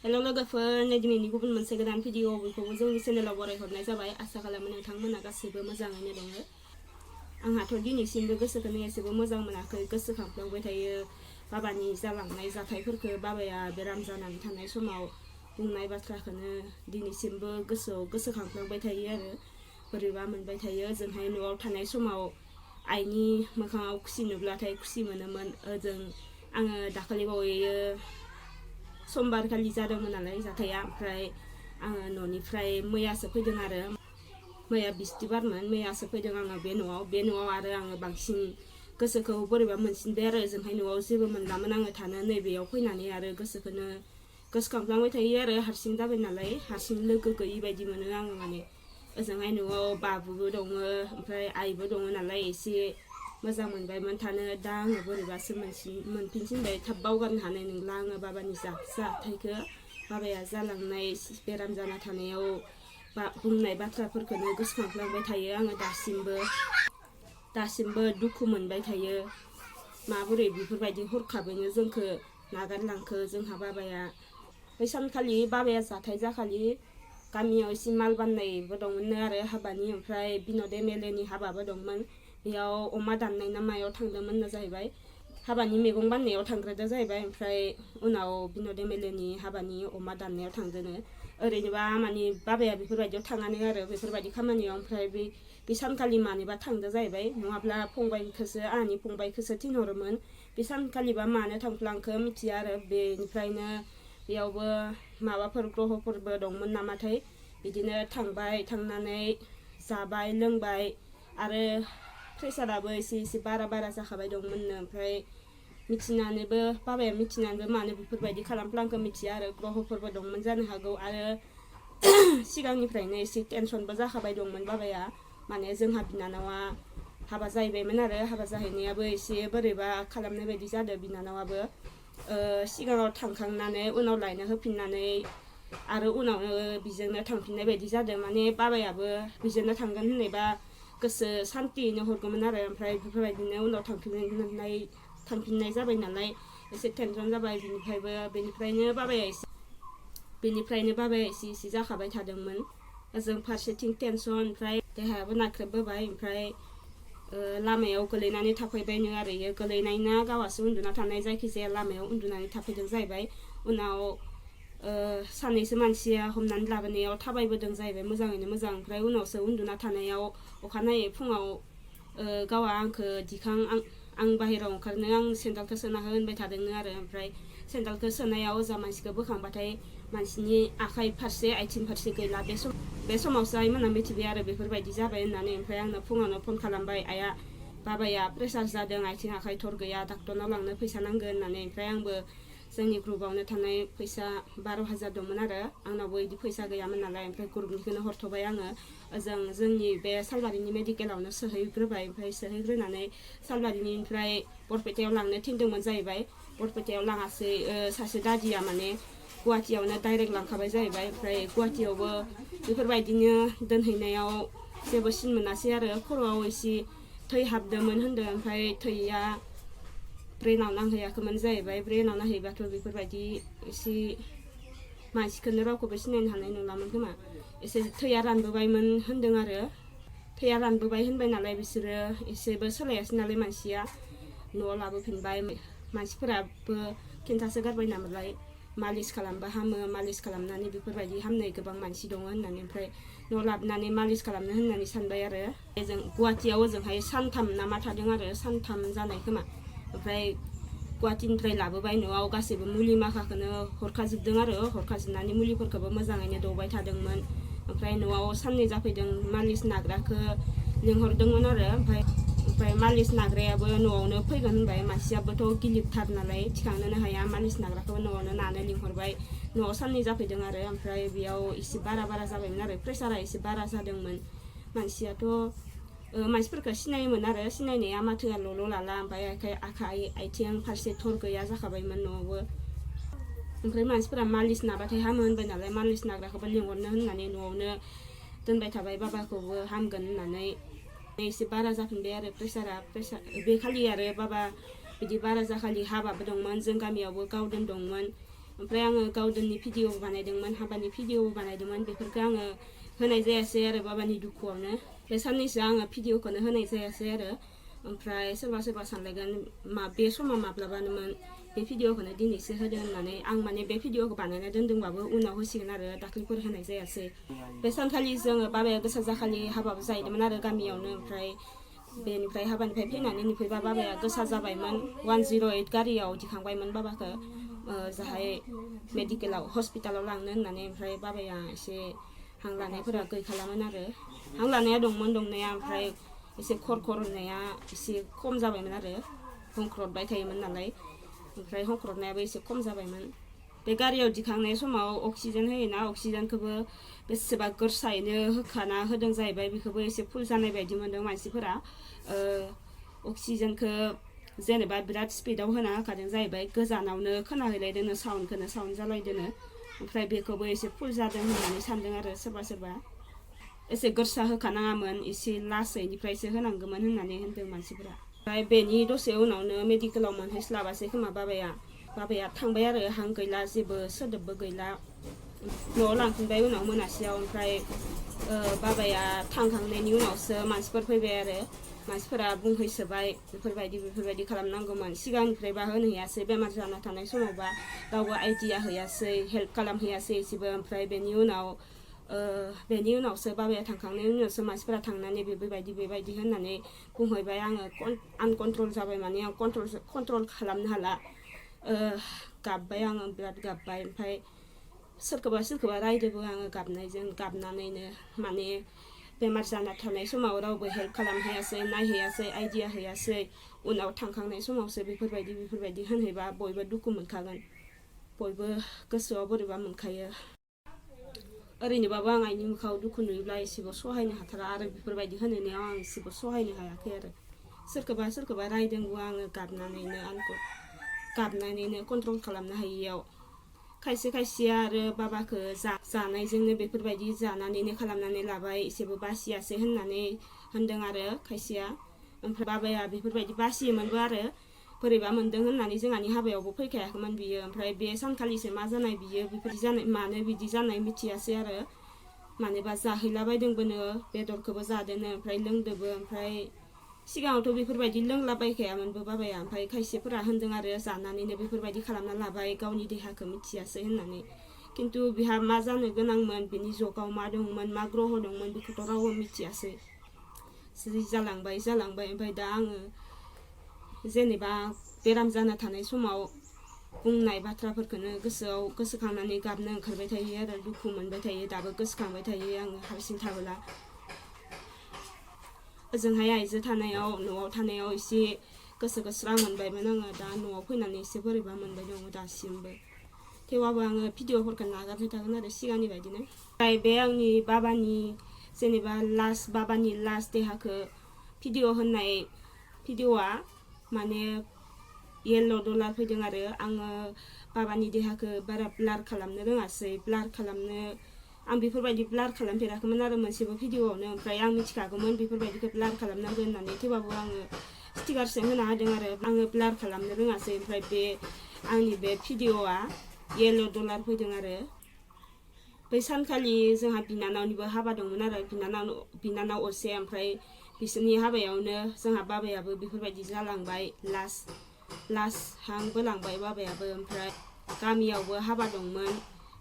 hello लोगोफोर दिनैनि गुबुन मोनसे गोदान भिडिअ बेखौबो जोंनि चेनेलाव बरायहरनाय जाबाय आसा खालामो नोंथांमोना गासैबो मोजाङैनो दङ आंहाथ' दिनैसिमबो गोसोखौनो एसेबो मोजां मोनाखै गोसोखांफ्लांबाय थायो बाबानि जालांनाय जाथायफोरखौ बाबाया बेराम जानानै थानाय समाव बुंनाय बाथ्राखौनो दिनैसिमबो गोसोआव गोसोखांफ्लांबाय थायो आरो बोरैबा मोनबाय थायो ओजोंहाय न'आव थानाय समाव आइनि मोखाङाव खुसि नुब्लाथाय खुसि मोनोमोन ओजों आङो दाखालिबावैयो समबारखालि जादोंमोन नालाय जाथाया ओमफ्राय आङो न'निफ्राय मैयासो फैदों आरो मैया बिस्थिबारमोन मैयासो फैदों आङो बे न'आव आरो आङो बांसिन गोसोखौ बोरैबा मोनसिनबाय आरो ओजोंहाय न'आव जेबो मोनलामोन आङो थानो नैबेयाव फैनानै आरो गोसोखौनो गोसोखांफ्लांबाय थायो आरो हारसिं जाबाय नालाय हारसिं लोगो गैयि बायदि मोनो आङो माने ओजोंहाय न'आव बाबुबो दङ ओमफ्राय आइबो दङ नालाय एसे मोजां मोनबायमोन थानो दा आङो बोरैबासो मोनफिनसिनबाय थाब बावगारनो हानाय नंला आङो बाबानि जाथायखौ बाबाया जालांनाय बेराम जाना थानायाव बुंनाय बाथ्राफोरखौनो गोसोखांफ्लांबाय थायो आङो दासिमबो दुखु मोनबाय थायो माबोरै बेफोरबायदि हरखाबैनो जोंखौ नागारलांखो जोंहा बाबाया बै सानखालि बाबाया जाथाय जाखालि गामियाव एसे माल बान्नायबो दंमोन आरो हाबानि ओमफ्राय बिन'द एमएलएनि हाबाबो दंमोन बेयाव अमा दाननाय ना मायाव थांदोंमोन ना जाहैबाय हाबानि मैगं बान्नायाव थांग्रोदो जाहैबाय ओमफ्राय उनाव बिन'द एमएलएनि हाबानि अमा दाननायाव थांदोनो ओरैनोबा माने बाबाया बेफोरबायदियाव थाङानो आरो बेफोरबायदि खामानियाव ओमफ्राय बे सानखालि मानोबा थांदो जाहैबाय नङाब्ला आंनि फंबायखौसो थिनहरोमोन बे सानखालिबा मानो थांफ्लांखो मिथिया आरो बेनिफ्रायनो बेयावबो माबाफोर ग्रहफोरबो दंमोन नामाथाय बिदिनो थांबाय थांनानै जाबाय लोंबाय आरो प्रेसाराबो एसे बारा जाखाबाय दंमोननो ओमफ्राय बाबाया मिथिनानैबो मानो बेफोरबायदि खालामफ्लांखो मिथिया आरो ग्रहफोरबो दंमोन जानो हागौ आरो सिगांनिफ्रायनो एसे टेनसनबो जाखाबाय दंमोन बाबाया माने जोंहा बिनानावा हाबा जाहैबायमोन आरो हाबा जाहैनायाबो एसे बोरैबा खालामनाय बायदि जादों बिनानावाबो सिगाङाव थांखांनानै उनाव लायनो होफिननानै आरो उनावनो बिजोंनो थांफिननाय बायदि जादों माने बाबायाबो बिजोंनो थांगोन होननायबा गोसो सान्थियैनो हरगौमोन आरो ओमफ्राय बेफोरबायदिनो उनाव थांफिननाय जाबाय नालाय एसे टेनसन जाबाय बेनिफ्रायनो बाबाया एसे जाखाबाय थादोंमोन ओजों फारसेथिं टेनसन ओमफ्राय देहायाबो नाख्रेबबोबाय ओमफ्राय लामायाव गोलैनानै थाफैबायनो आरो इयो गोलैनायना गावासो उन्दुना थानाय जायखिजाया लामायाव उन्दुनानै थाफैदों जाहैबाय उनाव सानैसो मानसिया हमनानै लाबोनायाव थाबायबोदों जाहैबाय मोजाङैनो मोजां ओमफ्राय उनावसो उन्दुना थानायाव अखानायै फुङाव गावा आंखौ दिखां आं बाहेरायाव ओंखारनो आं सेन्देलखौ सोना हो होनबाय थादोंनो आरो ओमफ्राय सेन्देलखौ सोनायाव जा मानसिखौ बोखांबाथाय मानसिनि आखाइ फारसे आथिं फारसे गैला बे समावसो आइमोना मिथिबाय आरो बेफोरबायदि जाबाय होननानै ओमफ्राय आंनो फुङावनो फन खालामबाय आइया बाबाया प्रेसार जादों आथिं आखाइ थर गैया डाक्टरनाव लांनो फैसा नांगोन होननानै ओमफ्राय आंबो जोंनि ग्रुपआवनो थानाय फैसा 12,000 दंमोन आरो आंनावबो बिदि फैसा गैयामोन नालाय ओमफ्राय ग्रुपनिखौनो हरथ'बाय आङो जोंनि बे सालबारिनि मेडिकेलावनो सोहैग्रोबाय ओमफ्राय सोहैग्रोनानै सालबारिनिफ्राय बरपेटायाव लांनो थिनदोंमोन जाहैबाय बरपेटायाव लाङासै सासे दादिया माने गुवाहाटियावनो डाइरेक्ट लांखाबाय जाहैबाय ओमफ्राय गुवाहाटियावबो बेफोरबायदिनो दोनहैनायाव जेबो सिन मोनासै आरो खर'आव एसे थै हाबदोंमोन होनदों ओमफ्राय थैया ब्रेनाव नांहैयाखैमोन जाहैबाय ब्रेनाव नांहैबाथ' बेफोरबायदि एसे मानसिखौनो रावखौबो सिनायनो हानाय नंलामोन खोमा एसे थैया रानबोबायमोन होनदों आरो थैया रानबोबाय होनबाय नालाय बिसोरो एसेबो सोलायासै नालाय मानसिया न'आव लाबोफिनबाय मानसिफोराबो खिन्थासो गारबाय नालाय मालिस खालामबा हामो मालिस खालामनानै बेफोरबायदि हामनाय गोबां मानसि दङ होननानै ओमफ्राय न'आव लाबोनानै मालिस खालामनो होननानै सानबाय आरो जों गुवाहाटियाव ओजोंहाय सानथाम नामा थादों आरो सानथाम जानाय खोमा ओमफ्राय गुवाहाटिनिफ्राय लाबोबाय न'आव गासैबो मुलि माखाखौनो हरखाजोबदों आरो हरखाजोबनानै मुलिफोरखौबो मोजाङैनो दौबाय थादोंमोन ओमफ्राय न'आव साननै जाफैदों मालिस नाग्राखौ लिंहरदोंमोन आरो ओमफ्राय मालिस नाग्रायाबो न'आवनो फैगोन होनबाय मानसियाबोथ' गिलिरथार नालाय थिखांनोनो हाया मालिस नाग्राखौबो न'आवनो नानो लिंहरबाय न'आव साननै जाफैदों आरो ओमफ्राय बेयाव एसे बारा जाबायमोन आरो प्रेसारा एसे बारा जादोंमोन मानसियाथ' मानसिफोरखौ सिनायोमोन आरो सिनायनाया माथोआ ल' लाला ओमफ्राय आखाइ आथिं फारसे थर गैया जाखाबायमोन न'आवबो ओमफ्राय मानसिफोरा मालिस नाबाथाय हामो होनबाय नालाय मालिस नाग्राखौबो लिंहरनो होननानै न'आवनो दोनबाय थाबाय बाबाखौबो हामगोन होननानै एसे बारा जाफिनबाय आरो प्रेसार बे खालि आरो बाबा बिदि बारा जाखालि हाबाबो दंमोन जों गामियावबो गावदोन दंमोन ओमफ्राय आङो गावदोननि भिडिअ बानायदोंमोन हाबानि भिडिअ बानायदोंमोन बेफोरखौ आङो होनाय जायासै आरो बाबानि दुखुआवनो बे साननैसो आङो भिडिअखौनो होनाय जायासै आरो ओमफ्राय सोरबा सोरबा सानलायगोन बे समा माब्लाबानोमोन बे भिडिअखौनो दिनैसो होदों होननानै आं माने बे भिडिअखौ बानायना दोनदोंबाबो उनाव होसिगोन आरो दाख्लैफोर होनाय जायासै बे सानखालि जोङो बाबाया गोसा जाखालि हाबाबो जाहैदोंमोन आरो गामियावनो ओमफ्राय बेनिफ्राय हाबानिफ्राय फैनानै नुफैबा बाबाया गोसा जाबायमोन 108 गारियाव दिखांबायमोन बाबाखौ जाहाय मेडिकेलाव हस्पिटालाव लांनो होननानै ओमफ्राय बाबाया एसे हां लानायफोरा गैखालामोन आरो हां लानाया दंमोन दंनाया ओमफ्राय एसे खर होननाया एसे खम जाबायमोन आरो हंख्रदबाय थायोमोन नालाय ओमफ्राय हंख्रदनायाबो एसे खम जाबायमोन बे गारियाव दिखांनाय समाव अक्सिजेन होयोना अक्सिजेनखौबो बेसेबा गोरसायैनो होखाना होदों जाहैबाय बेखौबो एसे फुल जानाय बायदि मोन्दों मानसिफोरा अक्सिजेनखौ जेनेबा बिराद स्पिडाव होना होखादों जाहैबाय गोजानावनो खोनाहैलायदोंनो साउन्ड जालायदोंनो ओमफ्राय बेखौबो एसे फुल जादों होननानै सानदों आरो सोरबा एसे गोरसा होखानाङामोन एसे लासैनिफ्रायसो होनांगौमोन होननानै होनदों मानसिफोरा ओमफ्राय बेनि दसे उनावनो मेडिकेलाव मोनहैस्लाबासै खोमा बाबाया थांबाय आरो हां गैला जेबो सोदोबबो गैला न'आव लांफिनबाय उनाव मोनासेयाव ओमफ्राय बाबाया थांखांनायनि उनावसो मानसिफोर फैबाय आरो मानसिफोरा बुंहैसोबाय बेफोरबायदि खालामनांगौमोन सिगांनिफ्रायबा होनहैयासै बेमार जाना थानाय समावबा रावबो आइडिया हैयासै हेल्प खालामहैयासै एसेबो ओमफ्राय बेनि उनावसो बाबाया थांखांनायनि उनावसो मानसिफोरा थांनानै बेबायदि होननानै बुंहैबाय आङो आनकन्ट्रल जाबाय माने आं कन्ट्रल खालामनो हाला गाबबाय आङो बिराद गाबबाय ओमफ्राय सोरखौबा रायदोंबो आङो गाबनानैनो माने बेमार जाना थानाय समाव रावबो हेल्प खालामहैयासै नायहैयासै आइडिया हैयासै उनाव थांखांनाय समावसो बेफोरबायदि होनहैबा बयबो दुखु मोनखागोन बयबो गोसोआव बोरैबा मोनखायो ओरैनोबाबो आं आइनि मोखाङाव दुखु नुयोब्ला एसेबो सहायनो हाथारा आरो बेफोरबायदि होनायाव आं एसेबो सहायनो हायाखै आरो सोरखौबा रायदोंबो आङो गाबनानैनो कन्ट्रल खालामनो हायियाव खायसेया आरो बाबाखौ जानायजोंनो बेफोरबायदि जानानैनो खालामनानै लाबाय एसेबो बासियासै होननानै होनदों आरो खायसेया ओमफ्राय बाबाया बेफोरबायदि बासियोमोनबो आरो बोरैबा मोनदों होननानै जोंहानि हाबायावबो फैखायाखैमोन बियो ओमफ्राय बे सानखालिसो मा जानाय बियो बेफोरदि जानाय मानो बिदि जानाय मिथियासै आरो मानोबा जाहैलाबायदोंबोनो बेदरखौबो जादोंनो ओमफ्राय लोंदोंबो ओमफ्राय सिगाङावथ' बेफोरबायदि लोंलाबायखायामोनबो बाबाया ओमफ्राय खायसेफोरा होनदों आरो जानानैनो बेफोरबायदि खालामना लाबाय गावनि देहाखौ मिथियासै होननानै खिन्थु बिहा मा जानो गोनांमोन बिनि जगाव मा दंमोन मा ग्रह दंमोन बेखौथ' रावबो मिथियासै जि जालांबाय ओमफ्राय दा आङो जेनेबा बेराम जाना थानाय समाव बुंनाय बाथ्राफोरखौनो गोसोखांनानै गाबनो ओंखारबाय थायो आरो दुखु मोनबाय थायो दाबो गोसोखांबाय थायो आङो हारसिं थाबोला ओजोंहाय आइजो न'आव थानायाव एसे गोसोखौ स्रां मोनबायमोन आङो दा न'आव फैनानै एसे बोरैबा मोनबाय दङ दासिमबो थेवबाबो आङो भिडिअफोरखौ नागारबाय थागोन आरो सिगांनि बायदिनो ओमफ्राय बे आंनि बाबानि लास्ट देहाखौ भिडिअ होननाय भिडिअआ माने येल्ल' डलार फैदों आरो आङो बाबानि देहाखौ बारा ब्लार खालामनो रोङासै आं बेफोरबायदि ब्लार खालामफेराखैमोन आरो मोनसेबो भिडिअआवनो ओमफ्राय आं मिथिखागौमोन बेफोरबायदिखौ ब्लार खालामनांगौ होननानै थेवबाबो आङो स्टिकारसो होना होदों आरो आङो ब्लार खालामनो रोङासै ओमफ्राय आंनि बे भिडिअआ येल्ल' डलार फैदों आरो बै सानखालि जोंहा बिनानावनिबो हाबा दंमोन आरो बिनानाव असे ओमफ्राय बिसोरनि हाबायावनो जोंहा बाबायाबो बेफोरबायदि जालांबाय लास्ट हांबो लांबाय बाबायाबो ओमफ्राय गामियावबो हाबा दंमोन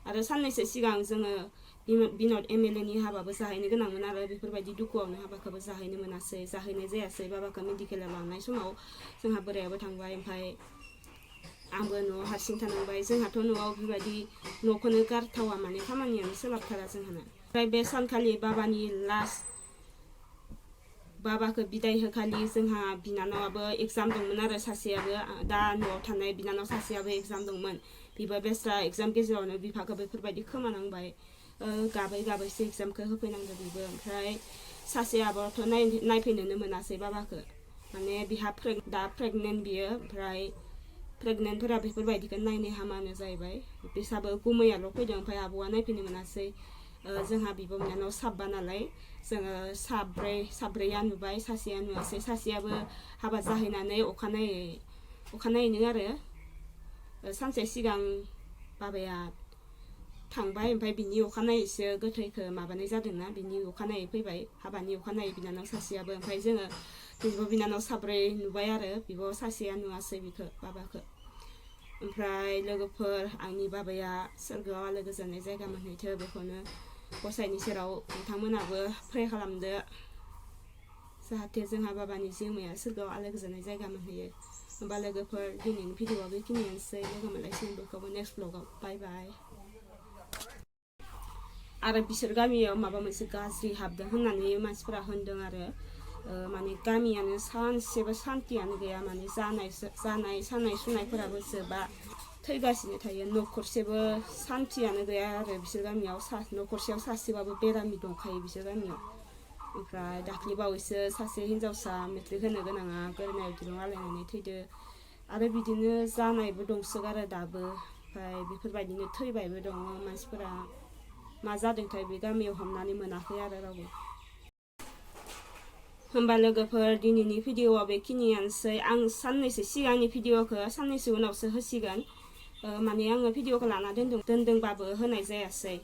आरो साननैसो सिगां जोङो बिन'द MLA नि हाबाबो जाहैनो गोनांमोन आरो बेफोरबायदि दुखुआवनो हाबाखौबो जाहैनाय जायासै बाबाखौ मेडिकेलाव लांनाय समाव जोंहा बोरायाबो थांबाय ओमफ्राय आंबो न'आव हारसिं थानांबाय जोंहाथ' न'आव बेबायदि न'खौनो गारथावा माने खामानियानो सोलाबथारा जोंहाना ओमफ्राय बे सानखालि बाबाखौ बिदाय होखालि जोंहा बिनानावाबो एगजाम दंमोन आरो सासेयाबो दा न'आव थानाय बिनानाव सासेयाबो एगजाम दंमोन बिबो बेस्रा एगजाम गेजेरावनो बिफाखौ बेफोरबायदि खोमानांबाय गाबैसो एगजामखौ होफैनांगौ बिबो ओमफ्राय सासेयाबोथ' नायफैनोनो मोनासै बाबाखौ माने बिहा दा प्रेगनेन्ट बियो ओमफ्राय प्रेगनेन्टफोरा बेफोरबायदिखौ नायनो हामानो जाहैबाय बिसाबो गुमैयाल' फैदों ओमफ्राय आब'आ नायफैनो मोनासै जोंहा बिब' बिनानाव साबा नालाय जोङो साब्रैया नुबाय सासेया नुवासै सासेयाबो हाबा जाहैनानै अखानायैनो आरो सानसे सिगां बाबाया थांबाय ओमफ्राय बिनि अखानायैसो गोथैखौ माबानाय जादोंना बिनि अखानायै फैबाय हाबानि अखानायै बिनानाव सासेयाबो ओमफ्राय जोङो बिब' बिनानाव साब्रै नुबाय आरो बिब' सासेया नुवासै बिखौ बाबाखौ ओमफ्राय लोगोफोर आंनि बाबाया सोरगोआव आलो गोजोनै जायगा मोनहैथो बेखौनो गसाइनि सेराव नोंथांमोनाबो प्रे खालामदो जाहाथे जोंहा बाबानि जिउमाया सोरगोआव आलो गोजोनै जायगा मोनहैयो होमबा लोगोफोर दिनैनि भिडिअ'आ बेखिनियानोसै लोगो मोनलायसिगोन बेखौबो नेक्स्ट ब्लगाव बाय बाय आरो बिसोर गामियाव माबा मोनसे गाज्रि हाबदों होननानै मानसिफोरा होनदों आरो माने गामियानो सानसेबो सान्तियानो गैया माने जानाय सानाय सुनायफोराबो जोबा थैगासिनो थायो न'खरसेबो सान्तियानो गैया आरो बिसोर गामियाव न'खरसेयाव सासेबाबो बेरामि दंखायो बिसोर गामियाव ओमफ्राय दाख्लि बावैसो सासे हिन्जावसा मेट्रिक होनो गोनाङा गोरनायाव दिरुं आलायनानै थैदो आरो बिदिनो जानायबो दंसोगारो दाबो ओमफ्राय बेफोरबायदिनो थैबायबो दङ मानसिफोरा मा जादोंथाय बे गामियाव हमनानै मोनाखै आरो रावबो होमबा लोगोफोर दिनैनि भिडिअ'आ बेखिनियानोसै आं साननैसो सिगांनि भिडिअ'खौ साननैसो उनावसो होसिगोन माने आङो भिडिअ'खौ लाना दोनदोंबाबो होनाय जायासै